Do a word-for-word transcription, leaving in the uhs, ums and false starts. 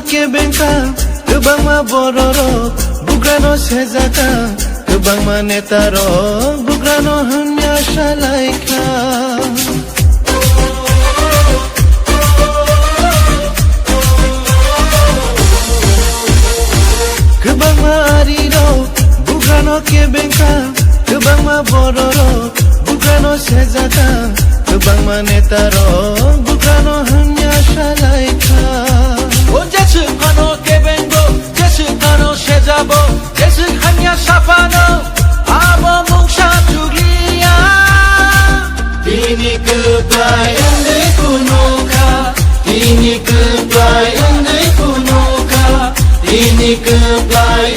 Kebengkha, kwbangma bororok bugrano sejaka, kwbangma netarok bugrano hamya salaikha. Kwbangma arirok bugrano kebengkha, kwbangma bororok bugrano sejaka, kwbangma netarok bugrano hamya salaikha. O jeswk phano kebengo, jeswk phano sejabo, jeswk hamya saphano abo mungsa chukliya. Tini kwplai wngwi phunukha, tini kwplai wngwi phunukha, tini kwplai